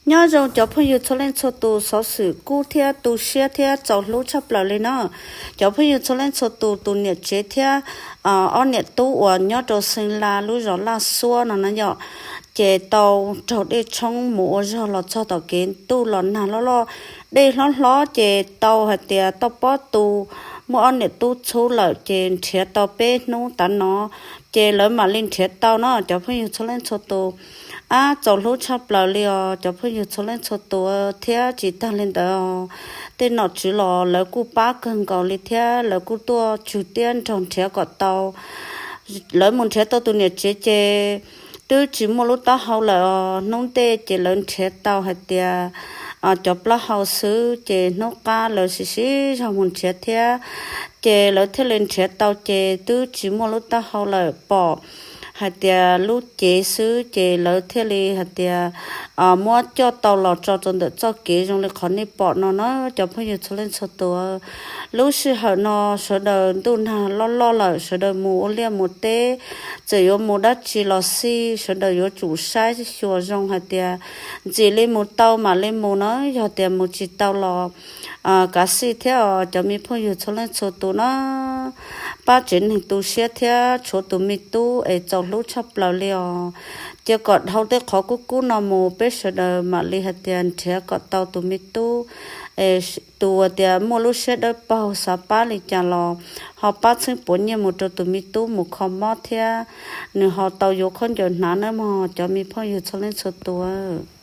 Nyob zoo cov phooj ywg txhua leej txhua tus, xov xwm kub thiab tu siab thiab txaus hlub tshaj plaws li no. Cov phooj ywg txhua leej txhua tus, tus niam tsev thiab ob niam tub uas nyob rau Xeev Las lub zos Laj Xuab no na yom, ces tau raug dej tshoob mus ua zog los txog tom kev ntuj los nag loj loj, dej hlob hlob ces tau hais tias tau pob tu muaj ob niam tub txhub lawm ces nrhiav tau peb hnub tav no ces lawv mam li nrhiav tau no cov phooj ywg txhua leej txhua tus. Ab, txaus hlub tshaj plaws li os cov phooj ywg txhua leej txhua tus thiab tsis tag li ntawd os, tej nom tswv los lawv kuj pab kawg nkaus li thiab lawv kuj tuaj tswg tiab nrog nrhiav kom tau. Lawv mus nrhiav tau tus niam tsev ces twb tsis muaj lub taub hau lawm os, hnub ntej ces lawv nrhiav tau hais tias cov plaub hau xwb ces hnub qab lawv siv siv zog mus nrhiav thiab ces lawv thiaj li nrhiav tau ces twb tsis muaj lub taub hau lawm, pom hais tias lub cev xwb ces lawv thiaj li hais tias muab coj tau los tso rau ntawm txoj kev zoo li qhov nej pom no na cov phooj ywg txhua leej txhua tus. Lub sij hawm no sawv daws ntuj nag loj loj lawm, sawv daws mus ua liaj mus teb, txawm yuav mus dab tsi los xij sawv daws yuav tsum saib xyuas zoo hais tias ntxim li mus tau mam li mus na, yog tias mus tsis tau los kav xij thiab os cov me phooj ywg txhua leej txhua tus na. Pab tsev neeg tu siab thiab tshuav tus me tub es txaus hlub tshaj plaws li os. Cia kom dhau tej qhov kub kub no mus peb sawv daws mam li hais tias nrhiav kom tau tus me tub, tus uas tias muaj lub siab dawb paug xav pab li cas los ho pab txheeb puav nyiaj mus rau tus me tub mus kho mob thiab nws ho tau yuav khaub ncaws hnav nawb mog cov me phooj ywg txhua leej txhua tus.